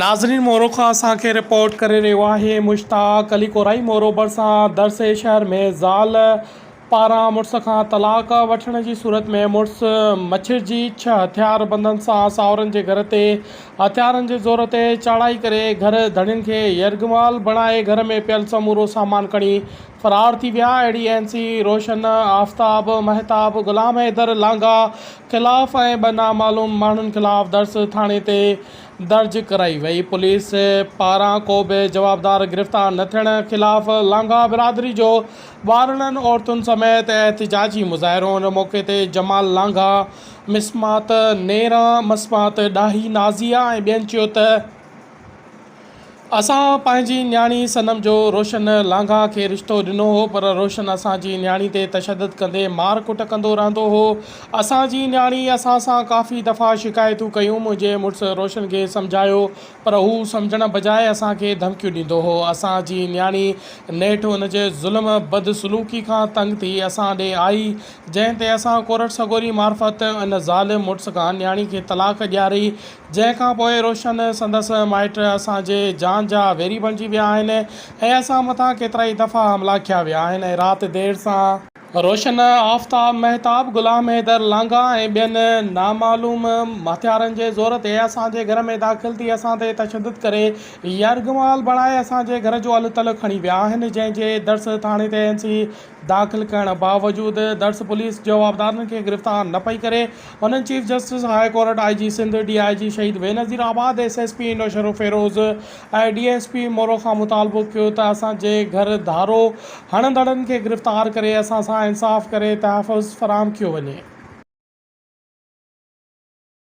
ناظرين مورو کان اسان کي رپورٽ ڪري رهيو آهي مشتاق علي ڪورائي مورو ڀرسان درسي شهر ۾ زال پاران مڙس کان طلاق وٺڻ جي صورت ۾ مڙس مڇرجي ڇهه هٿياربندن سان ساهورن جي گهر تي هٿيارن جي زور تي چاڙهائي ڪري گهر ڌڻين کي يرغمال بڻائي گهر ۾ پيل سمورو سامان کڻي فرار ٿي ويا اهڙي اين سي روشن آفتاب مهتاب غلام حيدر لانگاهه خلاف ۽ ٻه نامعلوم ماڻهن خلاف درس ٿاڻي تي درج ڪرائي وئي، پوليس پاران ڪو به جوابدار گرفتار نه ٿيڻ خلاف لانگاهه برادري جو ٻارڙن عورتن سميت احتجاجي مظاهرو، ان موقعي تي جمال لانگاهه، مسمات نيران، مسمات ڏاهي نازيه ۽ ٻين چيو ته اسان پنهنجي نياڻي صنم جو روشن لانگاهه کي رشتو ڏنو هو پر روشن اسان جي نياڻي تي تشدد ڪندي مار ڪٽ ڪندو رهندو هو اسان جي نياڻي اسان سان ڪافي دفعا شڪايتون ڪيون، منهنجي مڙس روشن کي سمجهايو پر هو سمجهڻ بجاء اسان کي ڌمڪيون ڏيندو هو. اسان جي نياڻي نيٺ ان جي ظلم بدسلوڪي کان تنگ ٿي اسان ڏي آئي، جنهن تي اسان ڪورٽ سڳوري معرفت ان ظالم مڙس کان نياڻي کي طلاق ڏياري، جنهن کان پوء روشن سندس مائٽ اسان جي جان جا ويري بڻجي ويا آهن ۽ اسان مٿان ڪيترائي دفعا حملا ڪيا ويا آهن ۽ رات دير سان. روشن، آفتاب، مهتاب، غلام حيدر لانگاهه ۽ ٻين نامعلوم هٿيارن جي زور تي اسان جي گهر ۾ داخل ٿي اسان تي تشدد ڪري يرغمال بڻائي اسان جي گهر جو ال تل کڻي ويا آهن جنهن جي درس ٿاڻي تي اين سي داخل ڪرڻ باوجود درس پوليس جوابدارن کي گرفتار نه پئي ڪري هنن chief justice high court I G Sindh D I G Shaheed Benazirabad S S P Naushahro Feroze ۽ D S P Moro کان مطالبو ڪيو ته اسان جي گهر ڌاڙو هڻندڙن کي گرفتار ڪري اسان سان انصاف ڪري تحفظ فراهم ڪيو وڃي.